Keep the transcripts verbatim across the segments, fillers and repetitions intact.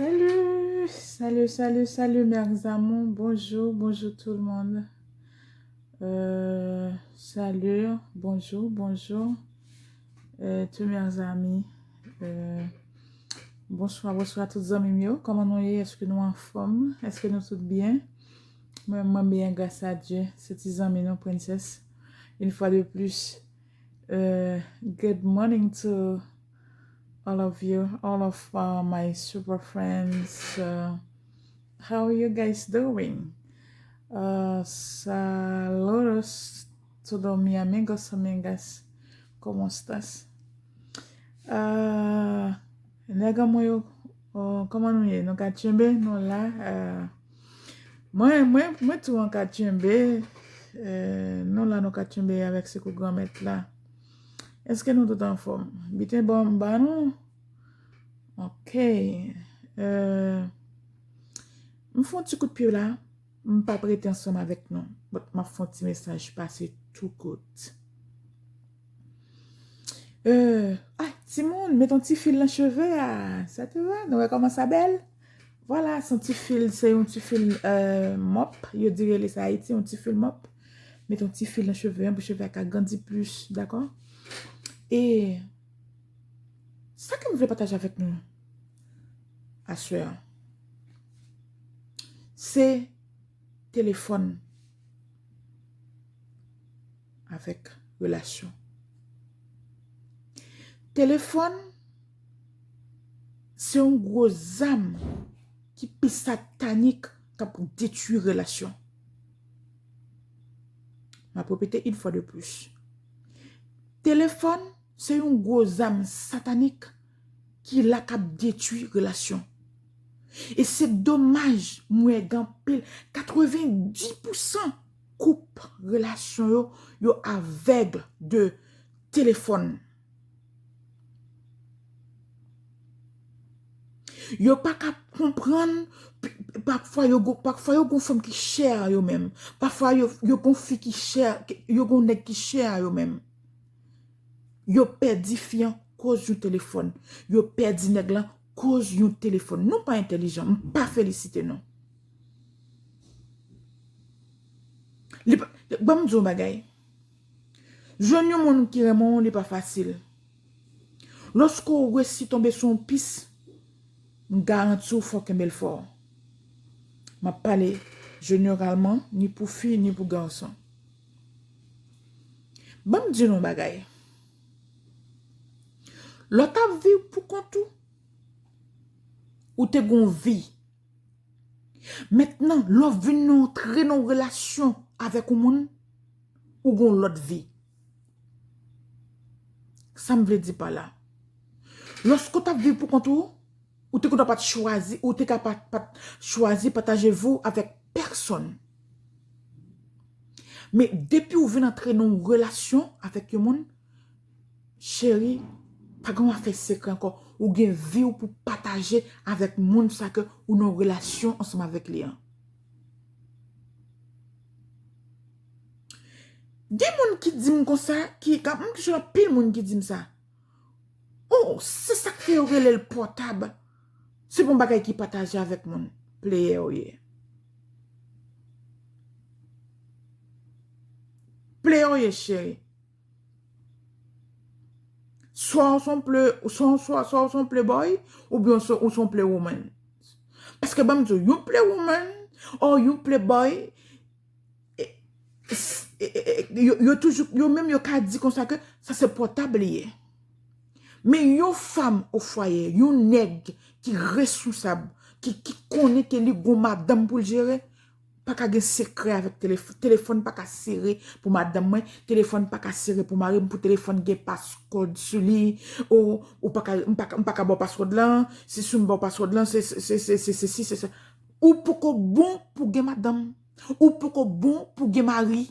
Salut, salut, salut, salut mes amours. Bonjour, bonjour tout le monde. Euh, salut, bonjour, bonjour. Euh, tous mes amis. Euh, bonswa, bonswa tout zanmi m yo. Kòman nou ye? Èske nou anfòm? Èske nou tout byen? Mwen, mwen byen, gras a Dye. Se ti zanmi nou, Princess. Une fois de plus, euh, good morning to all of you, all of uh, my super friends. Uh, how are you guys doing? Uh, saludos todo mi amigos, amigas. ¿Cómo estás? Uh, nèg an mwen yo, uh, kòman nou ye? Nou ka tchenbe? Nou la? Uh, mwen, mwen, mwen tou an ka tchenbe. Euh, nou la, nou ka tchenbe avèk sekou Granmèt la. Èske nou tout anfòm? Biten bon ba nou? Ok. Euh, m fè yon ti kout pye la. M p ap rete ansanm avèk nou. But m ap fè yon ti mesaj pase tou kout. Euh, ah, timoun, met yon ti fil nan cheve a. Sa te va? Nou wè kòman sa bèl? Vwala, se yon ti fil, se yon ti fil euh, mòp. Yo di rele sa Ayiti, yon ti fil mòp. Met yon ti fil nan cheve an pou cheve a ka grandi plis, dakò? E sa ke m vle pataje avèk nou aswè a, se telefòn avèk relasyon. Telefòn se yon gwo zam ki pi satanik k ap detwi relasyon. M ap repete une fois de plus. Telefòn se yon gwo zam satanik ki la k ap detwi relasyon. E se domaj, m wè gen anpil, katrevenndis pousan koup, relasyon yo, yo avèg de telefòn. Yo pa ka konprann, p- pafwa yo gon- pafwa yo gon fanm ki chè a yo menm. Pafwa yo, yo gon fi ki chè, yo gon nèg ki chè a yo menm. Yo pèdi fi an koz yon telefòn. Yo pèdi nèg lan koz yon telefòn. Nou pa entèlijan, m pa felisite nou. Li pa, ban m di yon bagay. Jwenn yon moun ki renmen w, li pa fasil. Lòske w resi tonbe sou yon pis, m garanti w fò w kenbe l fò. M ap pale jeneralman, ni pou fi, ni pou gason. Ban m di nou yon bagay. Lè w t ap viv pou kont ou, ou te gon vi. Mentnan, lè w vin nan antre nan yon relasyon avèk yon moun, ou gon lòt vi. Sa m vle di pa la. Lòske w t ap viv pou kont ou, ou te gendwa pa t chwazi, ou te ka pa, pa t chwazi pataje vi w avèk pèsonn. Men depi w vin antre nan yon relasyon avèk yon moun, cheri, pa gen afè sekrè ankò. Ou gen vi w pou pataje avèk moun sa ke ou nan relasyon ansanm avèk li an. Gen moun ki di m konsa, ki, ka- m jwenn anpil moun ki di m sa. Oh, se sa k fè yo rele l pòtab. Se pa yon bagay ki pataje avèk moun. Player w ye. Player w ye, cheri. Swa w se yon play, swa, swa, swa w se yon playboy, oubyen w se, w se yon playwoman. Paske ban m di w, yon playwoman, or yon playboy, e, e, e, e, yo, yo toujou, yo menm yo ka di konsa ke sa se pòtab li ye. Men yon fanm o fwaye, yon nèg ki responsab, ki, ki konnen ke li gon madanm pou l jere, pa ka gen sekrè avèk telefòn. Telefòn pa ka sere pou madanm mwen, telefòn pa ka sere pou mari m, pou telefòn gen passcode sou li, ou, ou pa ka, m pa ka, m pa ka ba w passcode lan, si si m ba w passcode lan, se, se, se, se, se, se, se, se. Ou poko bon pou gen madanm. Ou poko bon pou gen mari.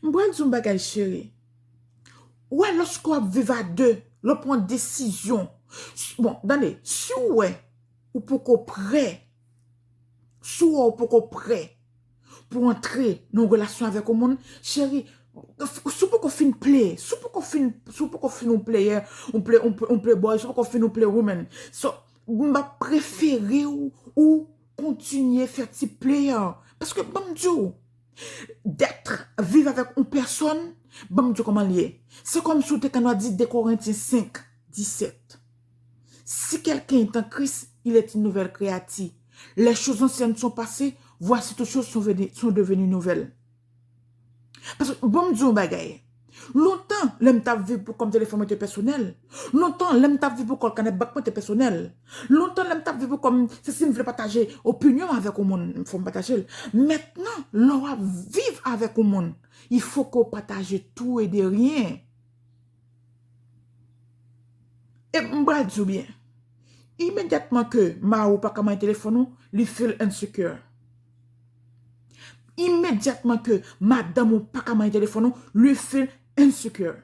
M pral di w yon bagay, cheri. Ou wè, lòske w ap viv a de, lè w pran desizyon. S- Bon, tande, si w wè ou poko prè, si w wè ou poko prè pou antre nan yon relasyon avèk yon moun, cheri, Si w poko fin play, si w poko fin, si w poko fin yon player, yon play, yon, yon playboy, si w poko fin yon playwoman, so, m ap prefere w, ou kontinye fè ti player. Paske, ban m di w, d'être, viv avèk yon pèsòn, ban m di w kòman l ye. Se kòmsi w te ka nan di de Korentyen senk, disèt. Si quelqu'un est en Christ, il est une nouvelle créature. Les choses anciennes sont passées, voici toutes choses sont venues, sont devenues nouvelles. Paske, bon, m di yon bagay. Lontan, lè m t ap viv pou kò m, telefòn mwen te pèsonèl. Lontan, lè m t ap viv pou kò m, kanèt bank mwen te pèsonèl. Lontan, lè m t ap viv pou kò m, se si m vle pataje opinyon m avèk yon moun, fò m pataje l. Mentnan, lè w ap viv avèk yon moun, il faut que w pataje tout et de rien. E m pral di w byen. Imedyatman ke mari w pa ka manyen telefòn ou, li feel insecure. Imedyatman ke madanm ou pa ka manyen telefòn ou, li feel insecure.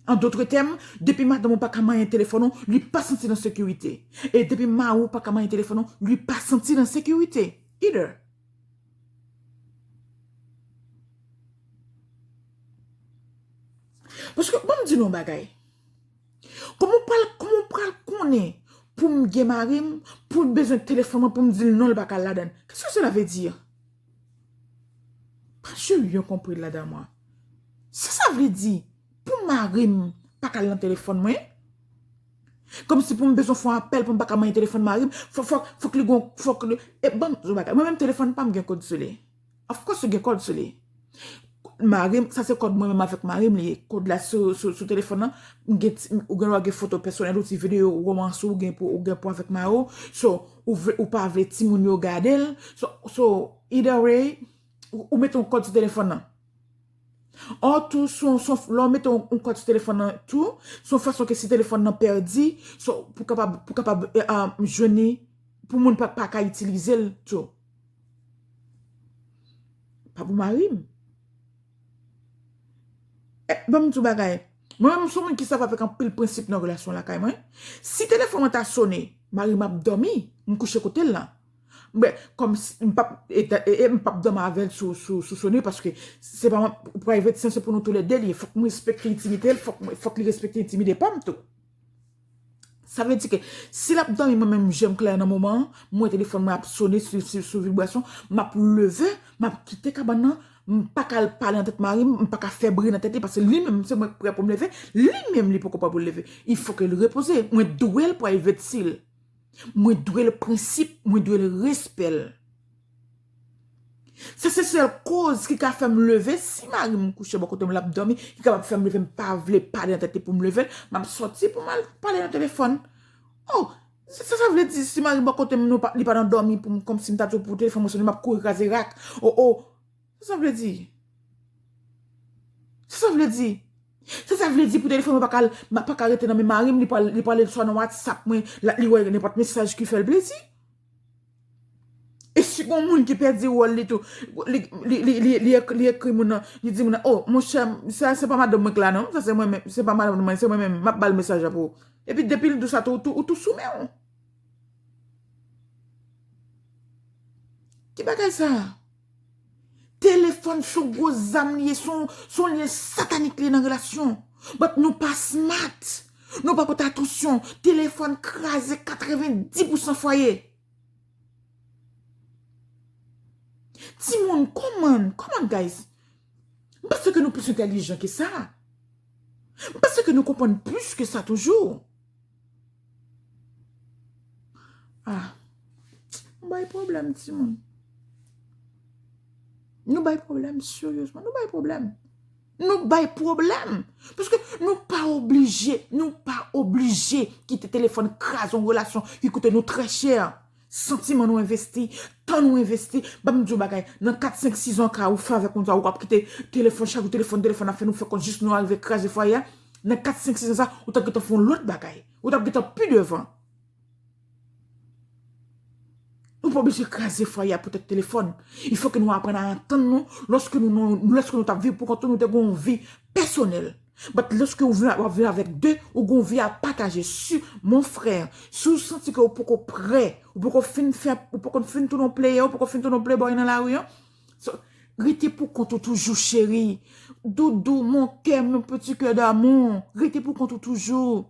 An dòt tèm, depi madanm ou pa ka manyen telefòn ou, li pa santi l an sekirite. E depi mari w pa ka manyen telefòn ou, li pa santi l an sekirite either. Paske, ban m di nou yon bagay. Kòman w pral, kòman w pral konnen pou m gen mari m, pou l bezwen telefòn mwen, pou m di l non, l pa ka al ladan l? Qu'est-ce que cela veut dire? Pas, j'ai rien compris ladan mwen. Sa sa vle di pou mari m pa ka al nan telefòn mwen? Kòmsi pou m bezwen fè yon apèl pou m pa ka manyen telefòn mari m, fòk, fòk, fòk li gon, fòk li, e ban m di w bagay. Mwen menm telefòn pa m gen kòd sou li. Of course, ou gen kòd sou li. Mari m, sa se kòd mwen menm avèk mari m li ye. Kòd la sou, sou, sou telefòn nan, m gen ti, ou gen dwa gen foto pèsonèl ou, ti videyo, womans ou gen pou, ou gen pou avèk mari w. So, ou vle, ou pa vle timoun yo gade l. So, so, either way, ou, ou mete yon kòd sou telefòn nan. Or tou, se yon, se yon, lè w mete yon, yon kòd sou telefòn nan tou, se yon fason ke si telefòn nan pèdi, so, pou kapab, pou kapab, eh, ah, jwenn li, pou moun pa, pa ka itilize l tou. Pa pou mari m. Eh, ban m di w bagay. Mwen menm, m se yon moun ki save avèk anpil prensip nan relasyon lakay mwen. Si telefòn mwen ta sone, mari m ap dòmi, m kouche kote l la. Men, kòm si, m p ap, e, e, e, m p ap dòmi avè l sou, sou, sou sone, paske se pa mwen, private, se pou nou toulède li ye. Fòk m respekte entimite l, fòk mwen, fòk li respekte entimite pa m tou. Sa vle di ke si l ap dòmi, mwen menm, je m klè nan moman an, m wè telefòn mwen ap sone sou, sou, sou vibrasyon, m ap leve, m ap kite kabann nan, m pa ka al pale nan tèt mari m, m pa ka fè bri nan tèt li, paske li menm, se mwen k prè pou m leve, li menm, li poko prè pou l leve. Il faut que l repoze. Mwen dwe l private si l. Mwen dwe l prensip, mwen dwe l respè l. Sa se sèl koz ki ka fè m leve, si mari m kouche bò kote m, l ap dòmi, ki kapab fè m leve, m pa vle pale nan tèt li pou m leve l, m ap sòti pou m al pale nan telefòn. Oh, sa, sa, sa vle di, si mari m bò kote m, nou pa, li pa nan dòmi pou m, kòmsi m ta di w pou telefòn mwen sone, m ap kouri kraze rak. Oh, oh, sa sa vle di? Sa sa vle di? Sa sa vle di pou telefòn mwen pa ka, pa ka rete nan men mari m, li pral, li pral swa nan WhatsApp mwen, la, li wè nenpòt mesaj ki fè l plezi? E si gon moun ki pèdi wòl li tou, li, li, li, li, li ek-, li ekri moun nan, li di moun nan, "Oh, monchè, sa se pa madanm mwen k la non, sa se mwen menm, se pa madanm mwen, se mwen menm, m ap ba l mesaj la pou ou." Epi depi l di w sa tou, ou tou, ou tou sou men w. Ki bagay sa? Telefòn se yon gwo zam li ye, se yon, se yon lyen satanik li ye nan relasyon. But nou pa smart. Nou pa pote atansyon. Telefòn kraze katrevendis pousan fwaye. Timoun, come on, come on, guys. M panse ke nou plis entèlijan ke sa. M panse ke nou konprann plis ke sa toujou. Ah, nou bay pwoblèm, timoun. Nou bay pwoblèm, seryezman, nou bay pwoblèm. Nou bay pwoblèm. Paske nou pa oblije, nou pa oblije kite telefòn kraze yon relasyon ki koute nou trè chè. Santiman nou envesti, tan nou envesti. Ban m di w bagay, nan kat, senk, sis zan ka ou fè avèk moun sa, ou ap kite telefòn, chak jou telefòn, telefòn ap fè nou fè kont jis nou arive kraze fwaye a. Nan kat, senk, sis zan sa, ou t ap gentan fè yon lòt bagay. Ou t ap gentan pi devan. Nou pa oblije kraze fwaye a poutèt telefòn. Il faut que nou aprann a antann nou. Lòske nou, nou, lòske nou t ap viv pou kont nou, nou te gen yon vi pèsonèl. But lòske ou vin, w ap viv avèk de, ou gen yon vi a pataje. Si, mon frè, si w santi ke ou poko prè, ou poko fin fè, ou poko fin tounen yon player, ou poko fin tounen yon playboy nan lari an, so, Rete pou kont ou toujou, cheri. Doudou, mon cœur, mon petit cœur d'amour. Rete pou kont ou toujou.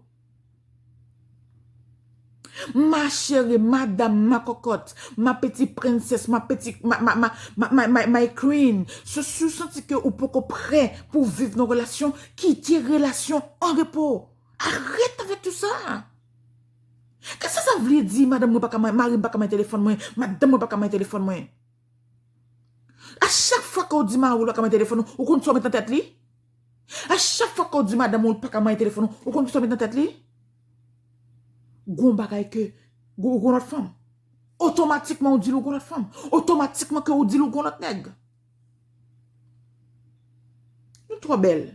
Ma chérie, madam, ma cocotte, ma petite princesse, ma petite, ma, ma, ma, ma, ma, ma, my queen. Si, si w santi ke ou poko prè pou viv nan relasyon, kite relasyon an repo. Arrête avec tout ça. Kisa sa vle di, madanm mwen pa ka may, mari m pa ka may telefòn mwen, madanm mwen pa ka may telefòn mwen? A chak fwa ke w di mari w pa ka may telefòn ou, ou konn sa w met nan tèt li? A chak fwa ke w di madanm ou pa ka may telefòn ou, ou konn sa w met nan tèt li? Gon bagay ke, gon, gon lòt fanm. Otomatikman ou di l ou gon lòt fanm. Otomatikman ke ou di l ou gon lòt nèg. Nou twò bèl.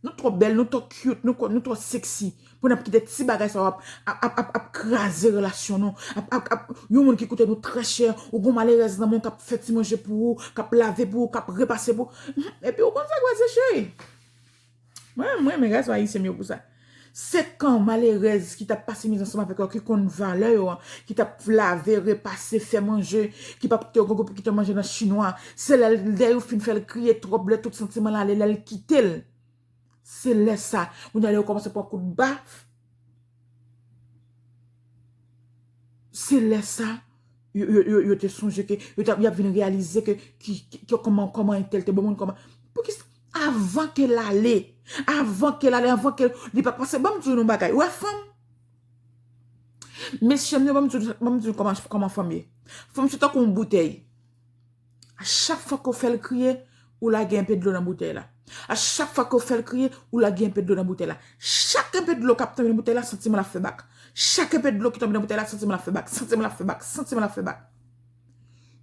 Nou twò bèl, nou twò cute, nou, nou twò sexy. Pou n ap kite ti bagay sa yo ap, ap, ap, ap, ap kraze relasyon nou. Ap, ap, ap, yon moun ki koute nou trè chè, ou gon malerèz nan men w k ap fè ti manje pou ou, k ap lave pou ou, k ap repase pou ou. Epi ou konn sa k pase, cheri. Mwen, mwen renmen gason ayisyen m yo pou sa. Se kan malerèz ki t ap pase mizè ansanm avèk yo, ki konn valè yo an, ki t ap lave, repase, fè manje, ki p ap kite yo gongon pou kite manje nan chinwa. Se lè, lè yo fin fè l kriye twòp, lè tout santiman l ale, lè l kite l. Se lè sa, moun yo kòmanse pran kout baf. Se lè sa, yo, yo, yo, yo te sonje ke, yo t ap, y ap vin reyalize ke, ki, ki, ki, kòman, kòman entèl te bon moun, kòman. Poukisa, avan ke l ale, avan ke l ale, avan ke li pa panse, ban m di w yon bagay, ou wè fanm? Mesye m yo, ban m di w, ban m di w kòman, kòman fanm ye. Fanm se tankou yon boutèy. A chak fwa ke w fè l kriye, ou lage enpe dlo nan boutèy la. A chak fwa ke w fè l kriye, ou lage enpe dlo nan boutèy la. Chak enpe dlo k ap tonbe nan boutèy la, santiman l ap fè bak. Chak enpe dlo ki tonbe nan boutèy la, santiman l ap fè bak. Santiman l ap fè bak. Santiman l ap fè bak.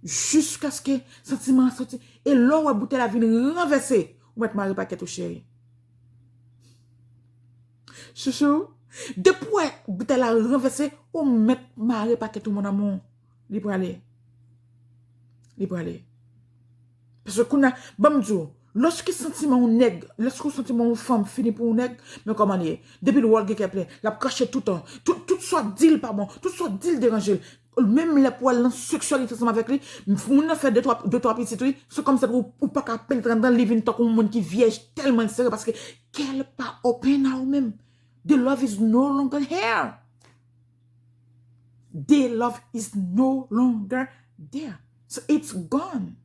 Jiskaske santiman an soti. E lè w wè boutèy la vin ranvèse, ou mèt mare pakèt ou, cheri. Chouchou, depi w wè boutèy la ranvèse, ou mèt mare pakèt ou, mon amour. Li prale. Li prale. Paske kounye a, ban m di w, lòske santiman yon nèg, lòske santiman yon fanm fini pou yon nèg, men kòman li ye? Depi l wè l gen kè plen, l ap krache toutan. Tout, tout sa w di l pa bon, tout sa w di l deranje l. Menm lè pou al nan seksyalite ansanm avèk li, moun nan fè de twa, de twa pitit, wi. Se kòmsi ou, ou pa ka penetre anndan, li vin tankou yon moun ki vyèj tèlman l sere paske kè l pa open a ou menm. The love is no longer here. The love is no longer there. So it's gone.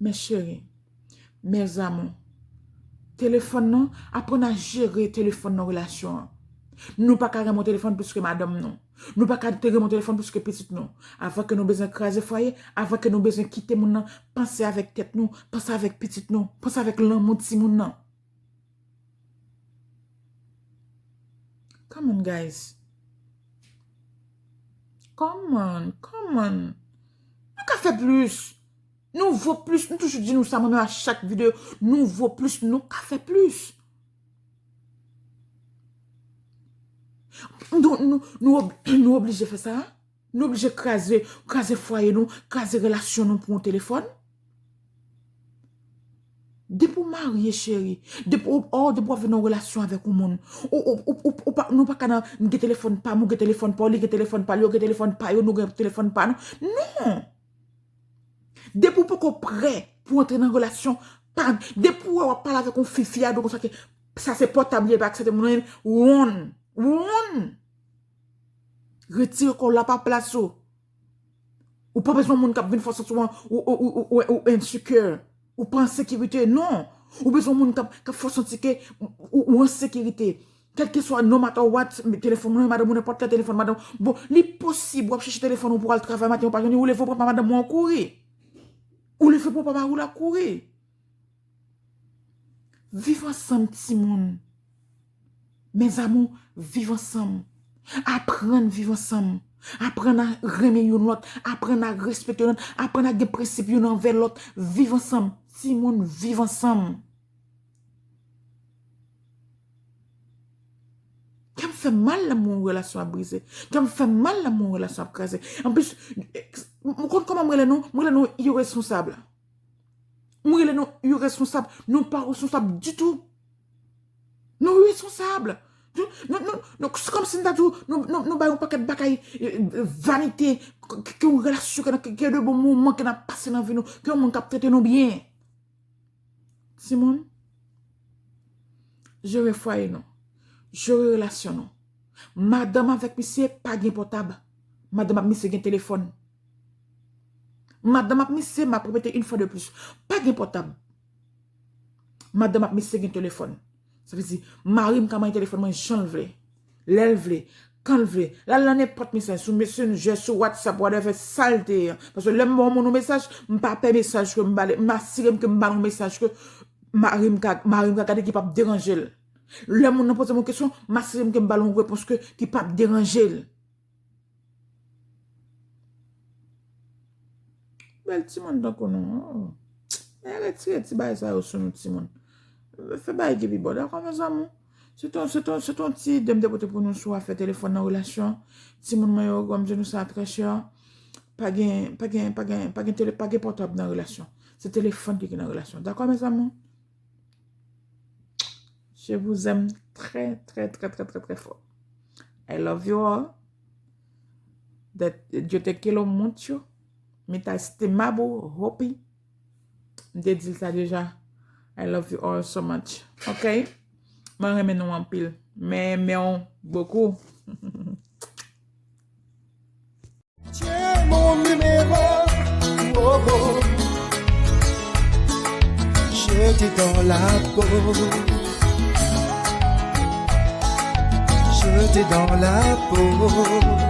Mes chéris, mes amours, telefòn nan, aprann a jere telefòn nan relasyon an. Nou pa ka renmen yon telefòn plis ke madanm nou. Nou pa ka te renmen yon telefòn plis ke pitit nou. Avan ke nou bezwen kraze fwaye, avan ke nou bezwen kite moun nan, panse avèk tèt nou, panse avèk pitit nou, panse avèk lanmou timoun nan. Come on, guys. Come on, come on. Nou ka fè plis. Nou vo plis. Nou toujou di nou sa, mwen menm a chak videyo. Nou vo plis, nou ka fè plis. Nou, nou, nou, ob- nou oblije fè sa. Nou oblije kraze, kraze fwaye nou, kraze relasyon nou pou yon telefòn. Depi w marye, cheri, depi w, oh, depi w ap vin nan relasyon avèk yon moun, ou, ou, ou, ou, ou pa, nou pa ka nan, m gen telefòn pa m, ou gen telefòn pa w, li gen telefòn pa li, yo gen telefòn pa yo, nou gen telefòn pa nou. Non! Depi w poko prè pou antre nan relasyon, pa, depi w wè w ap pale avèk yon fi, fi a di w konsa ke sa se pòtab li, li pa aksepte moun nan, run, run! Retire kò w la pa plas ou. Ou pa bezwen moun k ap vin fè w santi w, ou, ou, ou, ou, ou, ou insecure. Ou pa an sekirite, non. Ou bezwen moun k ap, k ap fè w santi ke ou, ou, ou an sekirite. Kèlkeswa, no matter what, telefòn mwen, madanm ou, nenpòt lè telefòn madanm. Bon, li posib w ap chèche telefòn ou pou al travay maten, ou pa jwenn li, ou leve ou pran pa madanm ou an kouri. Ou leve pran pa mari w la kouri. Viv ansanm, timoun. Mes amours, viv ansanm. Aprann viv ansanm. Aprann a renmen youn lòt. Aprann a respekte youn lòt. Aprann a gen prensip youn anvè lòt. Viv ansanm. Timoun, viv ansanm. Kè m fè mal lè m wè yon relasyon ap brize. Kè m fè mal lè m wè yon relasyon ap kraze. Anplis, m konn kòman m rele nou? M rele nou iresponsab. M rele nou iresponsab. Nou pa responsab ditou. Nou iresponsab. Nou, nou, nou, nou, se kòmsi m ta di w, nou, nou, nou bay yon pakèt bagay, eh, eh, vanite, ke, ke yon relasyon, ke, ke, ke de bon moman ke n ap pase nan vi nou, ke yon moun k ap trete nou byen. Timoun, jere fwaye nou. Jere relasyon nou. Madanm avèk misye pa gen pòtab. Madanm ak misye gen telefòn. Madanm ak misye, m ap repete une fois de plus, pa gen pòtab. Madanm ak misye gen telefòn. Sa vle di, mari m ka manyen telefòn mwen jan l vle, lè l vle, kan l vle. L al nan nenpòt mesaj, sou Messenger, sou WhatsApp, whatever, sa l te ye. Paske lè m ba yon moun yon mesaj, m pa pè mesaj ke m ba li, m asire m ke m ba l yon mesaj ke mari m ka, mari m ka gade ki p ap deranje l. Lè moun nan poze m yon kesyon, m asire m ke m ba l yon repons ke, ki p ap deranje l. Bèl timoun tankou nou. Oh. Men retire ti bagay sa yo sou nou timoun. Fè bagay ki pi bon. Dakò, mezanmi? Se ton, se ton, se ton ti ide m te pote pou nou sou afè telefòn nan relasyon. Timoun mwen yo, kòm di nou sa trè chè. Pa gen, pa gen, pa gen, pa gen tele, pa gen pòtab nan relasyon. Se telefòn ki gen nan relasyon. Dakò, mezanmi? Je vous aime très, très, très, très, très, très fort. I love you all. That, yo te kelo mucho. Mi ta estimabo, hopi. M te di l sa deja. I love you all so much. Ok? Mwen renmen nou anpil. Men, men, beaucoup. Tiens mon numéro, oh, oh. Je t'ai dans la peau. Je t'ai dans la peau.